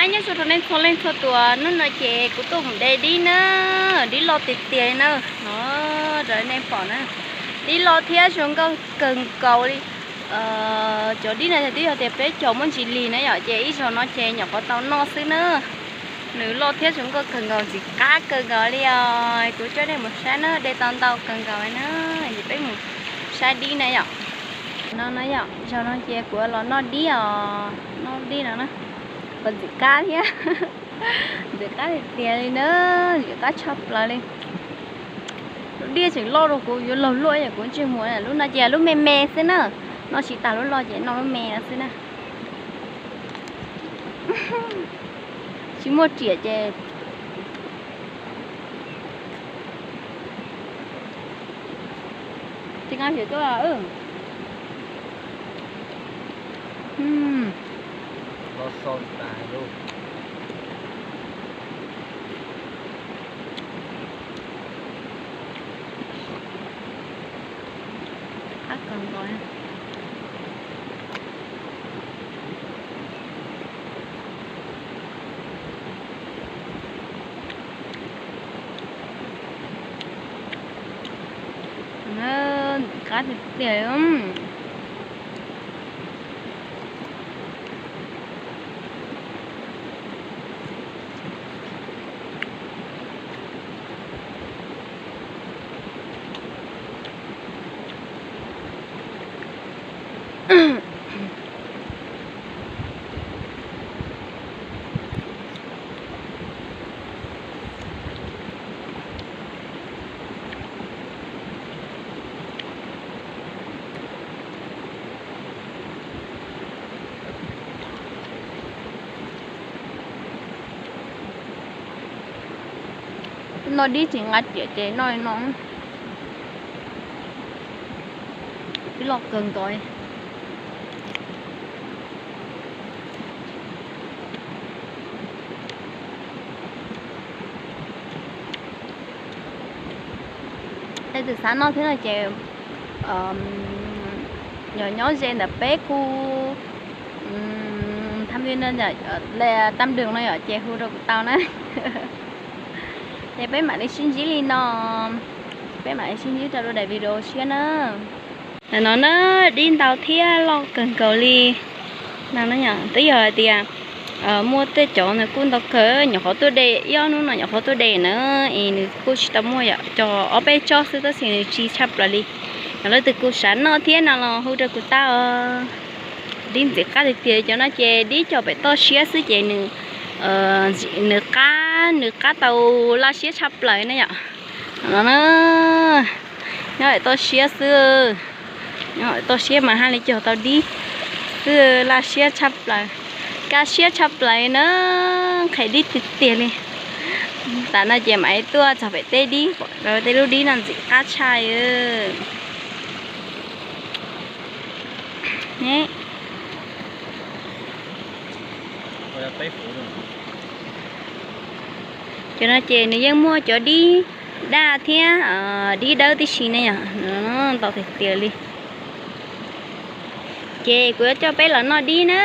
Nyob zoo rau nej txhua leej txhua tus, hnub no ces kuv tuaj mus de dib na, dib loj tiag tiag na, no rau nej pom na, dib loj thiab zoo nkauj kawg nkaus li. Cov dib no twb yog tias peb cog muab ntsis lig na yom, ces ib zaug no ces nyuam qhuav tau noj xwb na. Nws loj thiab zoo nkauj kawg nkaus, ntxim qab kawg nkaus li os. Kuv coj nej mus saib na, de tau ntau kawg nkaus na, ces peb mus saib dib na yom. No na yom, zaug no ces kuv los noj dib os, noj dib no na, kuv ntxim qab thiab. Ntxim qab tiag tiag li na, ntxim qab tshaj plaws li. Lub dib tseem loj rau kuv yuav laug luaj, kuv ntsej muag. Lub no ces lub me me xwb na, noj tsis tas lub loj ces noj lub me no xwb na. Tsis muaj riam ces Qab tiag tiag. Noj dib tsis nqa riam ces noj li no. Dib loj kawg nkaus. Leej twg xav noj thiab no ces nyob nyob ze ntawm peb khu tham vi no, tam đường no yom, ces hu rau kuv tau na. Ces peb mam li sib ntsib li no, peb mam li sib ntsib rau lub daim video tshiab na. Ntawm no na, dib ntau thiab loj kawg nkaus li no. Twb yog hais tias muaj tej cov nws kuj ntau kawg, nyuam qhuav tuaj de, ib ob hnub no nyuam qhuav tuaj de na, es nws kuj tsis tau muaj yom, cog ob peb tsob xwb tab sis nws tsis tshaj plaws li. Yog leej twg kuj xav noj thiab no los hu rau kuv tau. Dib ntxim qab tiag tiag, cov no ces dib cog pem toj siab xwb ces nws, nws qab, nws qab tau laj siab tshaj plaws na yom. No na, nyob pem toj siab xwb, nyob pem toj siab mas haj li cog tau dib xwb, laj siab tshaj plaws, kaj siab tshaj plaws na, nqhis dib tiag tiag li. Tam no ces mam li tuaj txog pem teb dib, tej lub dib no ntxim qab tshaj. Cov no ces nws yeej muaj cov dib daj thiab dib dawb tib si ne yom, ntau tiag tiag li. Ces kuv yuav coj peb los noj dib na.